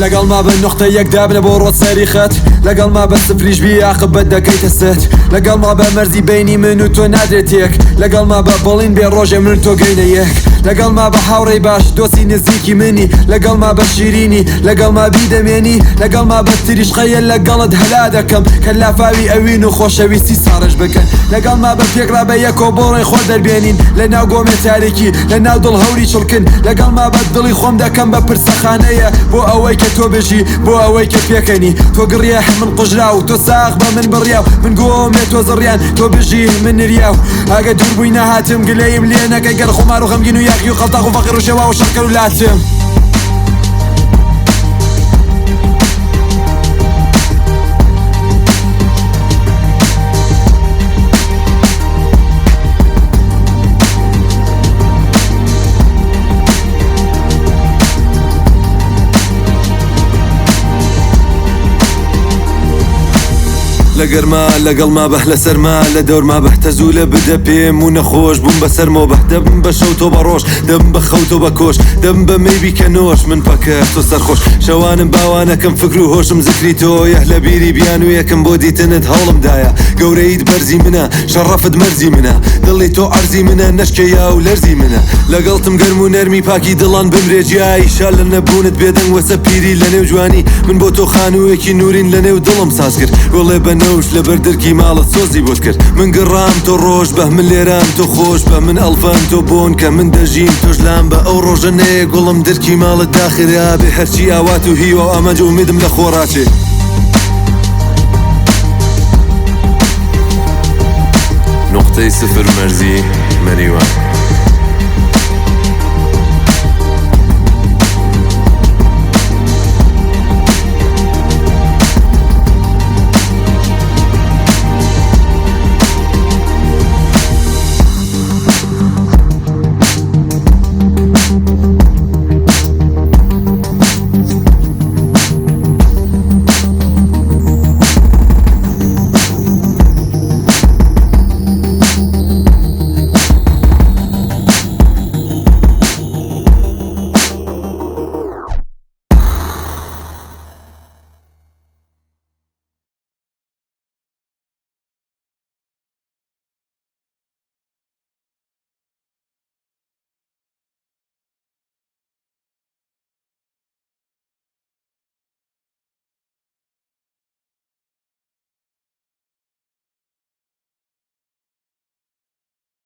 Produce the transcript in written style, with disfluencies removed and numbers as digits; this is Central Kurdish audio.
لەگەڵ ما بە نوقتە یەک دابنە بۆ ڕۆت سەری خەت، لەگەڵ ما بە سفریش بی عاقبەت دەکەیتە ست، لەگەڵ ما بە مەرزی بەینی من و تۆ نادرێت تێک، لەگەڵ ما بە بەڵین بێ ڕۆژێ من و تۆ گەینە یەک، لەگەڵ ما بە هاوڕێی باش دۆستی نزیکی منی، لەگەڵ ما بە شیرینی لەگەڵ ما بی دەمێنی، لەگەڵ ما بە تریشقەیە لەگەڵت هەلا دەکەم، کە لافاوی ئەوین و خۆشەویستی ساڕێژ بکەن، لەگەڵ ما بە پێکڕا بە یەکۆ بۆڕێ خۆر دەربێنین، لە ناو گۆمێ تاریکی لە ناو دڵ هەوری چڵکن، لەگەڵ ما بە دڵی خۆم دەکەم بە پرسەخانەیە، بۆ ئەوەی کە تۆ بژی بۆ ئەوەی کە پێکەنی، تۆ گڕیە من قوژراو تۆ ساغ بە من بڕیاو، من گۆمێ تۆ زڕیان تۆ بژی من نریاو، ئەگە دوور بووی نەهاتم گلەییم لێ نەکەی گەر خومار و غەمگین و یاخی و قەڵتاغ و فەقیر و شێواو و شەڕکەر و لاتم. لە گەرما لەگەڵ ما بە لە سەرما لە دەورما بە تەزوو لە بدە پێم و نەخۆش بووم بە سەرمەوە بە دەبم بە شەو تۆ بە ڕۆژ دەبم بە خەو تۆ بە کۆش دەبم بە مەی بیکە نۆش من پەکەر تۆ سەرخۆش شەوانم باوانەکەم فکر و هۆشم زکری تۆیە لە بیری بیانوویەکم بۆ دیتنت هەوڵم دایە گەورەیت بەرزی منە شەڕەفت مەرزی منە دڵی تۆ عەرزی منە نەشکێ یا و لەرزی منە لەگەڵتم گەرم و نەرمی پاکی دڵان بمرێ جیایی شا لە نەبوونت بێدەنگ وەسە پیری لەنێو جوانی من بۆ تۆ خانوویەکی نوورین لەنێو دڵم ساز کرد گوڵێ بە نەوش لەبەر دەرکی ماڵت سۆزی بۆت کرد من گڕام تۆ ڕۆژ بە من لێرام تۆ خۆش بە من ئەڵفەم تۆ بۆن کە من دەژیم تۆش لام بە ئەو ڕۆژە نەیە گوڵم درکی ماڵت داخرا بێ هەرچی ئاوات و هیوا و ئامانج و ئومێدم لە خۆ ڕاچێ. نوقتەی سفر مەرزی مەریوان.